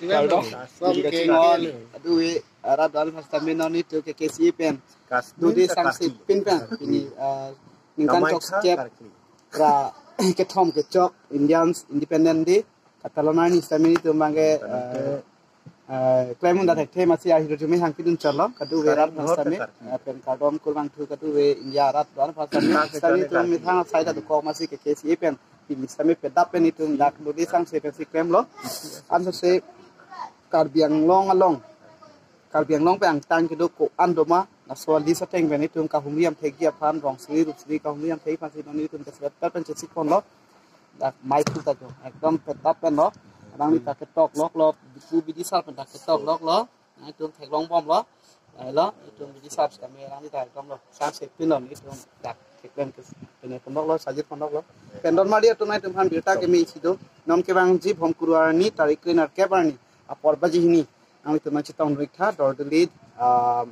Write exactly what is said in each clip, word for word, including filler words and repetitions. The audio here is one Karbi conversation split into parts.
Kardom. Kardom. Kachingol, adu-e, arat do-an aphan sitame non itum K K C A pen. Dode sangse pin pen, pini, ah, ningkan chok kep ra kethom kechok Indians Independent Day. Katalon arni sitame itum bangke, ah, ah, klem un-e dak thekthe masi ahirjume hangpidun chotlo. Kadu-e arat aphan sitame, ah, pen kardom kurvangthu kadu-e India arat do-an aphan sitame. Sitame itum methang asai ta dokok masi K K C A pen. Pini sitame pedap pen itum dak dode sangse pensi klemlo. Ansose Karbi Anglong along, Karbi Anglong pen angtan kedo ko-an doma, laso a-list ateng pen itum kahumri amthekji aphan, rong sri rup sri kahumri amthek aphansi non itum keselet pet pen chesik ponlo. Dak mai thu ta jo, ekdom pedap penlo. Alangli ta ketok loklo, tu bidi sar pen ta ketok loklo. Nangtum theklong bomlo. Lahelo, itum bidi sar sitame alangli ta ekdom lo. Sangse pinlo, itum dak theklong ke pine pondoklo, sajir pondoklo. Pen donmari atum nangtum aphan birta keme isi do. Non kevangji Bhomkuru arni, tarik kre-nerkep arni, apor baji hini. Nanglitum nangchetong nangrik tha, Dordeli, ah,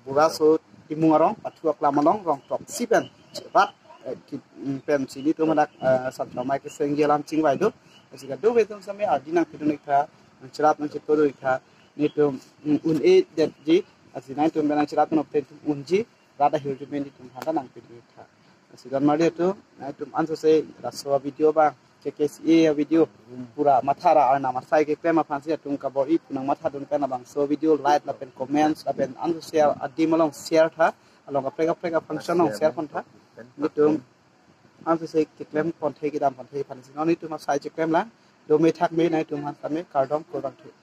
Bura-So Timung arong, pathu aklam along, rong throksi pen, rat, eh, ki, mm, pensi nelitum hadak, eh, Santomai kesengji alam chingvai do. Lasi kadu-e atum sitame ardi nangpidun-ik tha, nangcherap nangchepodun-ik tha, nelitum, mm, un-edetji, lasi nangtum pen nangcherap nangpidun unji, rat ahirjume nelitum aphan ta nangpidun-ik tha. Lasi donmari atum, nangtum ansose laso a-video abang, K K C A a-video, pura matha ra Arnam asai keklem aphansi atum kabor-i pu nangmathadun pen labangso video like lapen comments lapen ansose adim along share tha, along kaprek kaprek a-function along share pon tha. Nelitum ansose keklem ponthe kedam ponthe aphansi non itum asai cheklemlang. Dome thakme nangtum aphan sitame kardom kurvangthu.